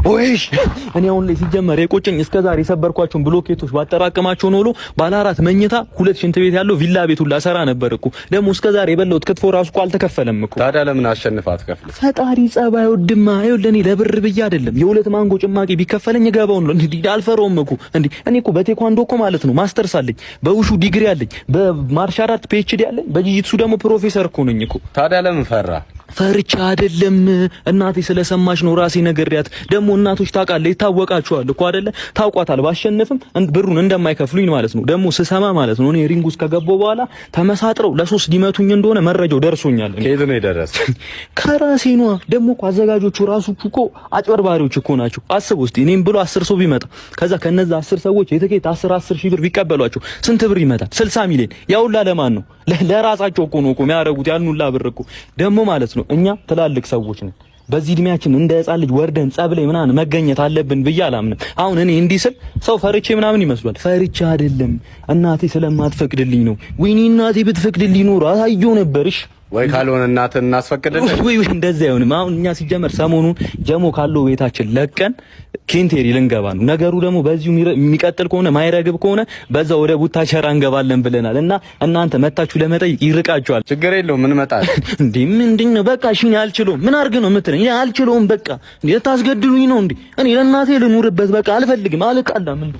ወይ እኔ አሁን ላይ ሲጀመር የቆጨኝ እስከ ዛሬ የሰበርኳቸውን ብሎኬቶች ባጠራቀማቸው ኖሮ ባለ አራት መኝታ ሁለት ሽንት ቤት ያለው ቪላ ቤት ሁላ ሰራ ነበር እኮ። ደግሞ እስከ ዛሬ የበላሁት ክትፎ ራሱ እኮ አልተከፈለም እኮ። ታዲያ ለምን አሸንፈህ አትከፍልም? ፈጣሪ ጸባይ ወድማ። ይኸውልህ እኔ ለብር ብዬ አይደለም፣ የሁለት ማንጎ ጭማቂ ቢከፈለኝ እገባው ነው። እንዴ አልፈረውም እኮ። እንዴ እኔ እኮ በቴኳንዶ እኮ ማለት ነው ማስተርስ አለኝ፣ በውሹ ዲግሪ አለኝ፣ በ martial art PhD አለኝ፣ በጂጂትሱ ደግሞ ፕሮፌሰር እኮ ነኝ እኮ። ታዲያ ለምን ፈራ? ፈርቻ አይደለም፣ እናቴ ስለሰማች ነው ራሴ ነግሬያት። ደግሞ እናቶች ታውቃለህ፣ ይታወቃቸዋል እኮ አይደለ? ታውቋታል። ባሸንፍም ብሩን እንደማይከፍሉኝ ማለት ነው። ደግሞ ስሰማ ማለት ነው እኔ ring ውስጥ ከገባሁ በኋላ ተመሳጥረው ለሶስት ሊመቱኝ እንደሆነ መረጃው ደርሶኛል። ከየት ነው የደረሰ? ከራሴ ነዋ። ደግሞ እኮ አዘጋጆቹ ራሱ እኮ አጭበርባሪዎች እኮ ናቸው። አስብ ውስጥ እኔም ብሎ 10 ሰው ቢመጣ፣ ከዛ ከነዛ 10 ሰዎች የትኬት 10 10 ሺህ ብር ቢቀበሏቸው ስንት ብር ይመጣል? 60 ሚሊዮን። ያ ሁላ ለማን ነው? ለራሳቸው እኮ ነው እኮ የሚያደርጉት ያን ሁላ ብር እኮ። ደግሞ ማለት ነው እኛ ትላልቅ ሰዎች ነን። በዚህ እድሜያችን እንደ ህፃን ልጅ ወርደን ጸብ ላይ ምናምን መገኘት አለብን ብዬ አላምንም። አሁን እኔ እንዲህ ስል ሰው ፈርቼ ምናምን ይመስሏል። ፈርቼ አይደለም፣ እናቴ ስለማትፈቅድልኝ ነው። ወይኔ እናቴ ብትፈቅድልኝ ኖሮ አሳየው ነበርሽ። ወይ ካልሆነ እናትህን እናስፈቅድልህ። ወይ ወይ እንደዛ አይሆንም። አሁን እኛ ሲጀመር ሰሞኑን ጀሞ ካለው ቤታችን ለቀን ኬንቴሪ ልንገባ ነው። ነገሩ ደግሞ በዚሁ የሚቀጥል ከሆነ፣ ማይረግብ ከሆነ በዛ ወደ ቡታቸራ እንገባለን ብለናል። እና እናንተ መታችሁ ለመጠየቅ ይርቃችኋል። ችግር የለውም፣ እንመጣለን። እንዴ ምንድን ነው? በቃ እሺ እኔ አልችለውም። ምን አድርግ ነው የምትለኝ? እኔ አልችለውም። በቃ እንዴ ልታስገድሉኝ ነው እንዴ? እኔ ለእናቴ ልኑርበት። በቃ አልፈልግም። አልጣላም እንዴ።